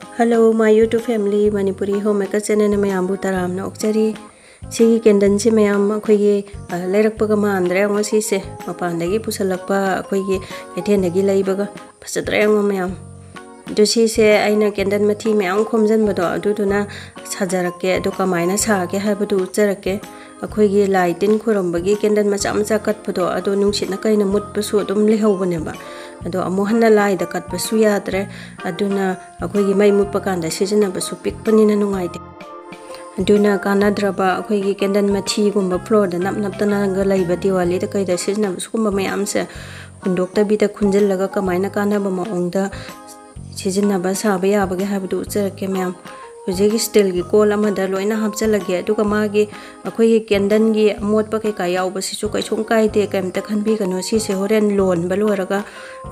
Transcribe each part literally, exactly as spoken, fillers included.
Hello, my YouTube family, Manipuri Homemaker channel ꯅ ꯃꯌꯥꯝꯕꯨ ꯇꯔꯥꯝꯅ ꯑꯣꯛꯆꯔꯤ꯫ ꯁꯤꯒꯤ candle ꯁꯦ ꯃꯌꯥꯝ ꯑꯩꯈꯣꯏꯒꯤ, ꯑ, ꯂꯩꯔꯛꯄꯒ ꯃꯥꯟꯗ꯭ꯔꯥ? ꯌꯦꯡꯉꯣ ꯁꯤꯁꯦ, ꯃꯄꯥꯟꯗꯒꯤ ꯄꯨꯁꯜꯂꯛꯄ, ꯑꯩꯈꯣꯏꯒꯤ ꯀꯩꯊꯦꯜꯗꯒꯤ ꯂꯩꯕꯒ꯫ ꯐꯖꯗ꯭ꯔꯥ ꯌꯦꯡꯉꯣ ꯃꯌꯥꯝ꯫ ꯑꯗꯨ ꯁꯤꯁꯦ ꯑꯩꯅ candle ꯃꯊꯤ ꯃꯌꯥꯝ ꯈꯣꯝꯖꯟꯕꯗꯣ, ꯑꯗꯨꯗꯨꯅ ꯁꯥꯖꯔꯛꯀꯦ꯫ ꯑꯗꯨ ꯀꯃꯥꯏꯅ ꯁꯥꯒꯦ ꯍꯥꯏꯕꯗꯨ ꯎꯠꯆꯔꯛꯀꯦ꯫ ꯑꯩꯈꯣꯏꯒꯤ ꯂꯥꯏ ꯇꯤꯟ ꯈꯨꯔꯨꯝꯕꯒꯤ candle ꯃꯆꯥ ꯃꯆꯥ ꯀꯠꯄꯗꯣ, ꯑꯗꯣ ꯅꯨꯡꯁꯤꯠꯅ ꯀꯩꯅ ꯃꯨꯠꯄꯁꯨ ꯑꯗꯨꯝ ꯂꯩꯍꯧꯕꯅꯦꯕ꯫ ꯑꯗꯣ ꯑꯃꯨꯛ ꯍꯟꯅ ꯂꯥꯏꯗ ꯀꯠꯄꯁꯨ ꯌꯥꯗ꯭ꯔꯦ꯫ ꯑꯗꯨꯅ ꯑꯩꯈꯣꯏꯒꯤ ꯃꯩ ꯃꯨꯠꯄ ꯀꯥꯟꯗ ꯁꯤꯖꯤꯟꯅꯕꯁꯨ ꯄꯤꯛꯄꯅꯤꯅ ꯅꯨꯡꯉꯥꯏꯇꯦ꯫ ꯑꯗꯨꯅ ꯀꯥꯟꯅꯗ꯭ꯔꯕ ꯑꯩꯈꯣꯏꯒꯤ candle ꯃꯊꯤꯒꯨꯝꯕ floor ꯗ ꯅꯞ ꯅꯞꯇꯅꯒ ꯂꯩꯕ, ꯗꯤꯋꯥꯂꯤꯗ ꯀꯩꯗ ꯁꯤꯖꯤꯟꯅꯕ ꯁꯤꯒꯨꯝꯕ ꯃꯌꯥꯝꯁꯦ ꯍꯨꯟꯗꯣꯛꯇꯕꯤꯗ ꯈꯨꯟꯖꯤꯜꯂꯒ ꯀꯃꯥꯏꯅ ꯀꯥꯟꯅꯕ ꯃꯑꯣꯡꯗ ꯁꯤꯖꯤꯟꯅꯕ ꯁꯥꯕ ꯌꯥꯕꯒꯦ ꯍꯥꯏꯕꯗꯨ ꯎꯠꯆꯔꯛꯀꯦ ꯃꯌꯥꯝ꯫ ꯍꯧꯖꯤꯛꯀꯤ steel ꯒꯤ ꯀꯣꯜ ꯑꯃꯗ ꯂꯣꯏꯅ ꯍꯥꯞꯆꯤꯜꯂꯒꯦ꯫ ꯑꯗꯨꯒ ꯃꯥꯒꯤ, ꯑꯩꯈꯣꯏꯒꯤ candle ꯒꯤ ꯑꯃꯣꯠꯄ ꯀꯩꯀꯥ ꯌꯥꯎꯕꯁꯤꯁꯨ ꯀꯩꯁꯨꯝ ꯀꯥꯏꯗꯦ, ꯀꯩꯝꯇ ꯈꯟꯕꯤꯒꯅꯨ꯫ ꯁꯤꯁꯦ ꯍꯣꯔꯦꯟ ꯂꯣꯟꯕ ꯂꯣꯏꯔꯒ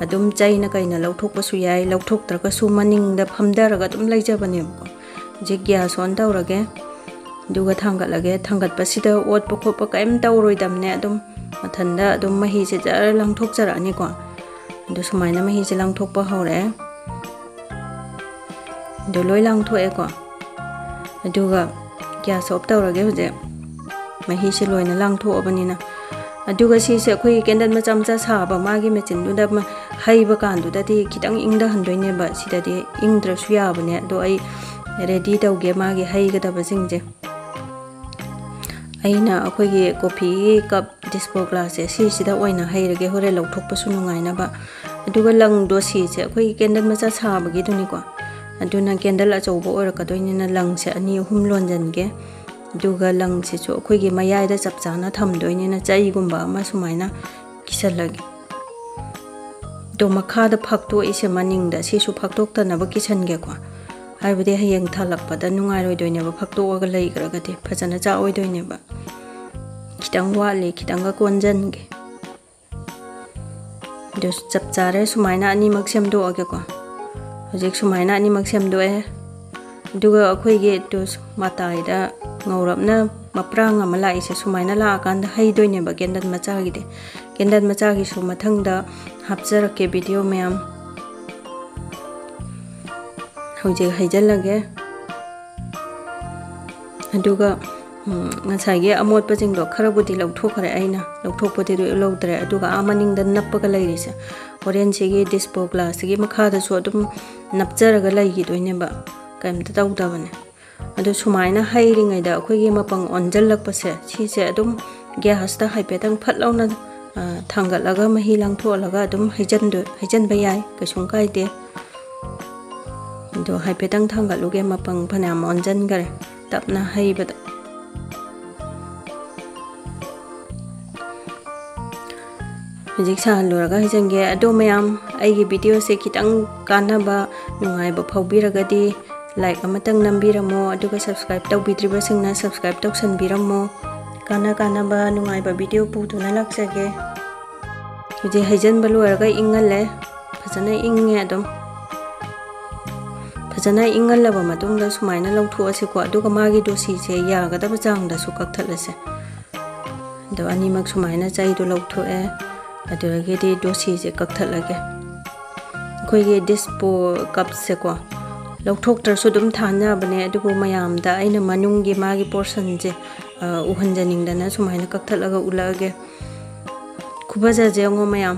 ꯑꯗꯨꯝ ꯆꯩꯅ ꯀꯩꯅ ꯂꯧꯊꯣꯛꯄꯁꯨ ꯌꯥꯏ, ꯂꯧꯊꯣꯛꯇ꯭ꯔꯒꯁꯨ ꯃꯅꯤꯡꯗ ꯐꯝꯊꯔꯒ ꯑꯗꯨꯝ ꯂꯩꯖꯕꯅꯦꯕꯀꯣ꯫ ꯍꯧꯖꯤꯛ gas on ꯇꯧꯔꯒꯦ, ꯑꯗꯨꯒ ꯊꯥꯡꯒꯠꯂꯒꯦ꯫ ꯊꯥꯡꯒꯠꯄꯁꯤꯗ ꯑꯣꯠꯄ ꯈꯣꯠꯄ ꯀꯔꯤꯝ ꯇꯧꯔꯣꯏꯗꯕꯅꯦ, ꯑꯗꯨꯝ ꯃꯊꯟꯗ ꯑꯗꯨꯝ ꯃꯍꯤꯁꯦ ꯖꯔ ꯂꯪꯊꯣꯛꯆꯔꯛꯑꯅꯤꯀꯣ꯫ ꯑꯗꯨ ꯁꯨꯃꯥꯏꯅ ꯃꯍꯤꯁꯦ ꯂꯪꯊꯣꯛꯄ ꯍꯧꯔꯛꯑꯦ꯫ ꯑꯗꯨ ꯂꯣꯏ ꯂꯪꯊꯣꯛꯑꯦꯀꯣ꯫ ꯑꯗꯨꯒ gas off ꯇꯧꯔꯒꯦ ꯍꯧꯖꯤꯛ꯫ ꯃꯍꯤꯁꯦ ꯂꯣꯏꯅ ꯂꯪꯊꯣꯛꯑꯕꯅꯤꯅ꯫ ꯑꯗꯨꯒ ꯁꯤꯁꯦ ꯑꯩꯈꯣꯏꯒꯤ candle ꯃꯆꯥ ꯃꯆꯥ ꯁꯥꯕ ꯃꯥꯒꯤ machine ꯗꯨꯗ ꯃ-, ꯍꯩꯕ ꯀꯥꯟꯗꯨꯗꯗꯤ ꯈꯤꯇꯪ ꯏꯪꯊꯍꯟꯗꯣꯏꯅꯦꯕ꯫ ꯁꯤꯗꯗꯤ ꯏꯪꯗ꯭ꯔꯁꯨ ꯌꯥꯕꯅꯦ꯫ ꯑꯗꯣ ꯑꯩ ready ꯇꯧꯒꯦ ꯃꯥꯒꯤ ꯍꯩꯒꯗꯕꯁꯤꯡꯁꯦ꯫ ꯑꯩꯅ ꯑꯩꯈꯣꯏꯒꯤ coffee ꯒꯤ cup disposal glass ꯁꯦ ꯁꯤꯁꯤꯗ ꯑꯣꯏꯅ ꯍꯩꯔꯒꯦ, ꯍꯣꯔꯦꯟ ꯂꯧꯊꯣꯛꯄꯁꯨ ꯅꯨꯡꯉꯥꯏꯅꯕ꯫ ꯑꯗꯨꯒ ꯂꯪꯗꯣ ꯁꯤꯁꯦ ꯑꯩꯈꯣꯏꯒꯤ candle ꯃꯆꯥ ꯁꯥꯕꯒꯤꯗꯨꯅꯤꯀꯣ꯫ ꯑꯗꯨꯅ candle ꯑꯆꯧꯕ ꯑꯣꯏꯔꯛꯀꯗꯣꯏꯅꯤꯅ ꯂꯪꯁꯦ ꯑꯅꯤ ꯑꯍꯨꯝ ꯂꯣꯟꯖꯟꯒꯦ꯫ ꯑꯗꯨꯒ ꯂꯪꯁꯤꯁꯨ ꯑꯩꯈꯣꯏꯒꯤ ꯃꯌꯥꯏꯗ ꯆꯞ ꯆꯥꯅ ꯊꯝꯗꯣꯏꯅꯤꯅ ꯆꯩꯒꯨꯝꯕ ꯑꯃ ꯁꯨꯃꯥꯏꯅ ꯀꯤꯁꯜꯂꯒꯦ꯫ ꯑꯗꯣ ꯃꯈꯥꯗ ꯐꯛꯇꯣꯛꯏꯁꯦ ꯃꯅꯤꯡꯗ, ꯁꯤꯁꯨ ꯐꯛꯇꯣꯛꯇꯅꯕ ꯀꯤꯁꯟꯒꯦꯀꯣ꯫ ꯍꯥꯏꯕꯗꯤ ꯍꯌꯦꯡ ꯊꯥꯜꯂꯛꯄꯗ ꯅꯨꯡꯉꯥꯏꯔꯣꯏꯗꯣꯏꯅꯦꯕ, ꯐꯛꯇꯣꯛꯑꯒ ꯂꯩꯈ꯭ꯔꯒꯗꯤ ꯐꯖꯅ ꯆꯥꯛꯑꯣꯏꯗꯣꯏꯅꯦꯕ꯫ ꯈꯤꯇꯪ ꯋꯥꯠꯂꯤ, ꯈꯤꯇꯪꯒ ꯀꯣꯟꯖꯟꯒꯦ꯫ ꯑꯗꯨ ꯆꯞ ꯆꯥꯔꯦ꯫ ꯁꯨꯃꯥꯏꯅ ꯑꯅꯤꯃꯛ ꯁꯦꯝꯗꯣꯛꯑꯒꯦꯀꯣ꯫ ꯍꯧꯖꯤꯛ ꯁꯨꯃꯥꯏꯅ ꯑꯅꯤꯃꯛ ꯁꯦꯝꯗꯣꯛꯑꯦ꯫ ꯑꯗꯨꯒ ꯑꯩꯈꯣꯏꯒꯤ ꯇꯨ ꯃꯇꯥꯏꯗ ꯉꯧꯔꯞꯅ ꯃꯄ꯭ꯔꯥꯡ ꯑꯃ ꯂꯥꯛꯏꯁꯦ, ꯁꯨꯃꯥꯏꯅ ꯂꯥꯛꯑꯀꯥꯟꯗ ꯍꯩꯗꯣꯏꯅꯦꯕ candle ꯃꯆꯥꯒꯤꯗꯤ꯫ Candle ꯃꯆꯥꯒꯤꯁꯨ ꯃꯊꯪꯗ ꯍꯥꯞꯆꯔꯛꯀꯦ video ꯃꯌꯥꯝ꯫ ꯍꯧꯖꯤꯛ ꯍꯩꯖꯤꯜꯂꯒꯦ꯫ ꯑꯗꯨꯒ, ꯎꯝ, ꯉꯁꯥꯏꯒꯤ ꯑꯃꯣꯠꯄꯁꯤꯡꯗꯣ ꯈꯔꯕꯨꯗꯤ ꯂꯧꯊꯣꯛꯈ꯭ꯔꯦ ꯑꯩꯅ꯫ ꯂꯧꯊꯣꯛꯄꯗꯤ ꯂꯧꯗ꯭ꯔꯦ꯫ ꯑꯗꯨꯒ ꯑꯥ ꯃꯅꯤꯡꯗ ꯅꯞꯄꯒ ꯂꯩꯔꯤꯁꯦ, ꯍꯣꯔꯦꯟ ꯁꯤꯒꯤ dispo glassꯁꯤꯒꯤ ꯃꯈꯥꯗꯁꯨ ꯑꯗꯨꯝ ꯅꯞꯆꯔꯒ ꯂꯩꯈꯤꯗꯣꯏꯅꯦꯕ, ꯀꯩꯝꯇ ꯇꯧꯗꯕꯅꯦ꯫ ꯑꯗꯨ ꯁꯨꯃꯥꯏꯅ ꯍꯩꯔꯤꯉꯩꯗ ꯑꯩꯈꯣꯏꯒꯤ ꯃꯄꯪ ꯑꯣꯟꯁꯤꯜꯂꯛꯄꯁꯦ, ꯁꯤꯁꯦ ꯑꯗꯨꯝ gasꯇ ꯍꯥꯏꯐꯦꯠꯇꯪ ꯐꯠ ꯂꯥꯎꯅ, ꯑ, ꯊꯥꯡꯒꯠꯂꯒ ꯃꯍꯤ ꯂꯥꯡꯊꯣꯛꯍꯜꯂꯒ ꯑꯗꯨꯝ ꯍꯩꯖꯤꯟꯗꯣꯏ-, ꯍꯩꯖꯤꯟꯕ ꯌꯥꯏ, ꯀꯩꯁꯨꯝ ꯀꯥꯏꯗꯦ꯫ ꯑꯗꯣ ꯍꯥꯏꯐꯦꯠꯇꯪ ꯊꯥꯡꯒꯠꯂꯨꯒꯦ, ꯃꯄꯪ ꯐꯅꯌꯥꯝ ꯑꯣꯟꯁꯤꯟꯈꯔꯦ ꯇꯞꯅ ꯍꯩꯕꯗ꯫ ꯍꯧꯖꯤꯛ ꯁꯥꯍꯜꯂꯨꯔꯒ ꯍꯩꯖꯤꯟꯒꯦ꯫ ꯑꯗꯣ ꯃꯌꯥꯝ, ꯑꯩꯒꯤ videoꯁꯦ ꯈꯤꯇꯪ ꯀꯥꯟꯅꯕ, ꯅꯨꯡꯉꯥꯏꯕ ꯐꯥꯎꯕꯤꯔꯒꯗꯤ like ꯑꯃꯇꯪ ꯅꯝꯕꯤꯔꯝꯃꯣ, ꯑꯗꯨꯒ subscribe ꯇꯧꯕꯤꯗ꯭ꯔꯤꯕꯁꯤꯡꯅ subscribe ꯇꯧꯁꯟꯕꯤꯔꯝꯃꯣ꯫ ꯀꯥꯟꯅ ꯀꯥꯟꯅꯕ ꯅꯨꯡꯉꯥꯏꯕ video ꯄꯨꯗꯨꯅ ꯂꯥꯛꯆꯒꯦ꯫ ꯍꯧꯖꯤꯛ ꯍꯩꯖꯤꯟꯕ ꯂꯣꯏꯔꯒ ꯏꯪꯍꯜꯂꯦ꯫ ꯐꯖꯅ ꯏꯪꯉꯦ ꯑꯗꯨꯝ꯫ ꯐꯖꯅ ꯏꯪꯍꯜꯂꯕ ꯃꯇꯨꯡꯗ ꯁꯨꯃꯥꯏꯅ ꯂꯧꯊꯣꯛꯑꯁꯤꯀꯣ꯫ ꯑꯗꯨꯒ ꯃꯥꯒꯤ ꯗꯣꯁꯤꯁꯦ ꯌꯥꯒꯗꯕ ꯆꯥꯡꯗꯁꯨ ꯀꯛꯊꯠꯂꯁꯦ꯫ ꯑꯗꯣ ꯑꯅꯤꯃꯛ ꯁꯨꯃꯥꯏꯅ ꯆꯩꯗꯣ ꯂꯧꯊꯣꯛꯑꯦ꯫ ꯑꯗꯨꯗꯒꯤꯗꯤ ꯗꯣꯁꯤꯁꯦ ꯀꯛꯊꯠꯂꯒꯦ꯫ ꯑꯩꯈꯣꯏꯒꯤ dispo cupꯁꯦꯀꯣ, ꯂꯧꯊꯣꯛꯇ꯭ꯔꯁꯨ ꯑꯗꯨꯝ ꯊꯥꯅꯕꯅꯦ, ꯑꯗꯨꯕꯨ ꯃꯌꯥꯝꯗ ꯑꯩꯅ ꯃꯅꯨꯡꯒꯤ ꯃꯥꯒꯤ portionꯁꯦ, ꯑ, ꯎꯍꯟꯖꯅꯤꯡꯗꯅ ꯁꯨꯃꯥꯏꯅ ꯀꯛꯊꯠꯂꯒ ꯎꯠꯂꯛꯑꯒꯦ꯫ ꯈꯨꯐꯖꯁꯦ ꯌꯦꯡꯉꯣ ꯃꯌꯥꯝ꯫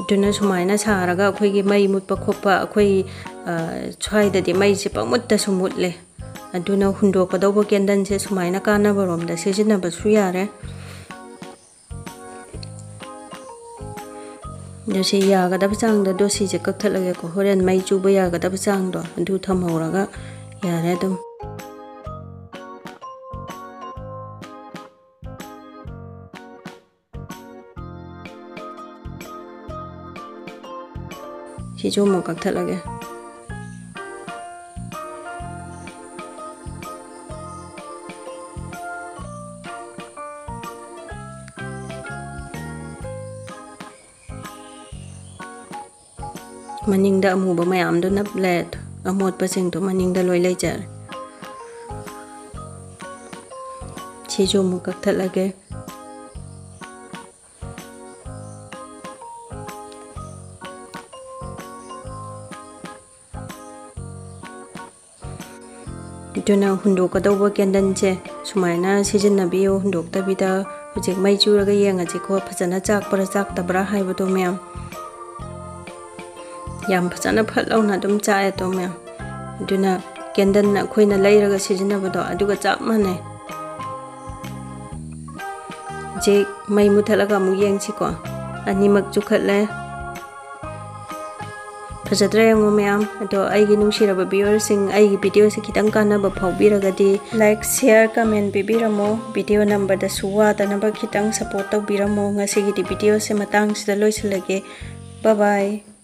ꯑꯗꯨꯅ ꯁꯨꯃꯥꯏꯅ ꯁꯥꯔꯒ ꯑꯩꯈꯣꯏꯒꯤ ꯃꯩ ꯃꯨꯠꯄ ꯈꯣꯠꯄ, ꯑꯩꯈꯣꯏ, ꯑ, ꯁ꯭ꯋꯥꯏꯗꯗꯤ ꯃꯩꯁꯦ ꯄꯪꯃꯨꯠꯇꯁꯨ ꯃꯨꯠꯂꯦ꯫ ꯑꯗꯨꯅ ꯍꯨꯟꯗꯣꯛꯀꯗꯧꯕ candleꯁꯦ ꯁꯨꯃꯥꯏꯅ ꯀꯥꯟꯅꯕꯔꯣꯝꯗ ꯁꯤꯖꯤꯟꯅꯕꯁꯨ ꯌꯥꯔꯦ꯫ ꯑꯗꯣ ꯁꯤ ꯌꯥꯒꯗꯕ ꯆꯥꯡꯗ ꯗꯣꯁꯤꯁꯦ ꯀꯛꯊꯠꯂꯒꯦꯀꯣ꯫ ꯍꯣꯔꯦꯟ ꯃꯩ ꯆꯨꯕ ꯌꯥꯒꯗꯕ ꯆꯥꯡꯗꯣ ꯑꯗꯨ ꯊꯝꯍꯧꯔꯒ ꯌꯥꯔꯦ ꯑꯗꯨꯝ꯫ ꯁꯤꯁꯨ ꯑꯃꯨꯛ ꯀꯛꯊꯠꯂꯒꯦ꯫ ꯃꯅꯤꯡꯗ ꯑꯃꯨꯕ ꯃꯌꯥꯝꯗꯨ ꯅꯞꯂꯦ, ꯑꯃꯣꯠꯄꯁꯤꯡꯗꯣ ꯃꯅꯤꯡꯗ ꯂꯣꯏ ꯂꯩꯖꯔꯦ꯫ ꯁꯤꯁꯨ ꯑꯃꯨꯛ ꯀꯛꯊꯠꯂꯒꯦ꯫ ꯑꯗꯨꯅ ꯍꯨꯟꯗꯣꯛꯀꯗꯧꯕ candleꯁꯦ ꯁꯨꯃꯥꯏꯅ ꯁꯤꯖꯤꯟꯅꯕꯤꯌꯨ꯫ ꯍꯨꯟꯗꯣꯛꯇꯕꯤꯗ ꯍꯧꯖꯤꯛ ꯃꯩ ꯆꯨꯔꯒ ꯌꯦꯡꯉꯁꯤꯀꯣ, ꯐꯖꯅ ꯆꯥꯛꯄ꯭ꯔꯥ ꯆꯥꯛꯇꯕ꯭ꯔꯥ ꯍꯥꯏꯕꯗꯣ ꯃꯌꯥꯝ꯫ ꯌꯥꯝ ꯐꯖꯅ ꯐꯠ ꯂꯥꯎꯅ ꯑꯗꯨꯝ ꯆꯥꯛꯑꯦ ꯑꯗꯣ ꯃꯌꯥꯝ꯫ ꯑꯗꯨꯅ candleꯅ ꯑꯩꯈꯣꯏꯅ ꯂꯩꯔꯒ ꯁꯤꯖꯤꯟꯅꯕꯗꯣ ꯑꯗꯨꯒ ꯆꯞ ꯃꯥꯟꯅꯩ꯫ ꯍꯧꯖꯤꯛ ꯃꯩ ꯃꯨꯊꯠꯂꯒ ꯑꯃꯨꯛ ꯌꯦꯡꯁꯤꯀꯣ꯫ ꯑꯅꯤꯃꯛ ꯆꯨꯈꯠꯂꯦ꯫ ꯐꯖꯗ꯭ꯔꯥ ꯌꯦꯡꯉꯣ ꯃꯌꯥꯝ꯫ ꯑꯗꯣ ꯑꯩꯒꯤ ꯅꯨꯡꯁꯤꯔꯕ viewerꯁꯤꯡ, ꯑꯩꯒꯤ videoꯁꯦ ꯈꯤꯇꯪ ꯀꯥꯟꯅꯕ ꯐꯥꯎꯕꯤꯔꯒꯗꯤ like, share, comment ꯄꯤꯕꯤꯔꯝꯃꯣ꯫ Video ꯅꯝꯕꯗꯁꯨ ꯋꯥꯗꯅꯕ ꯈꯤꯇꯪ support ꯇꯧꯕꯤꯔꯝꯃꯣ꯫ ꯉꯁꯤꯒꯤꯗꯤ videoꯁꯦ ꯃꯇꯥꯡꯁꯤꯗ ꯂꯣꯏꯁꯤꯜꯂꯒꯦ꯫ Bye bye꯫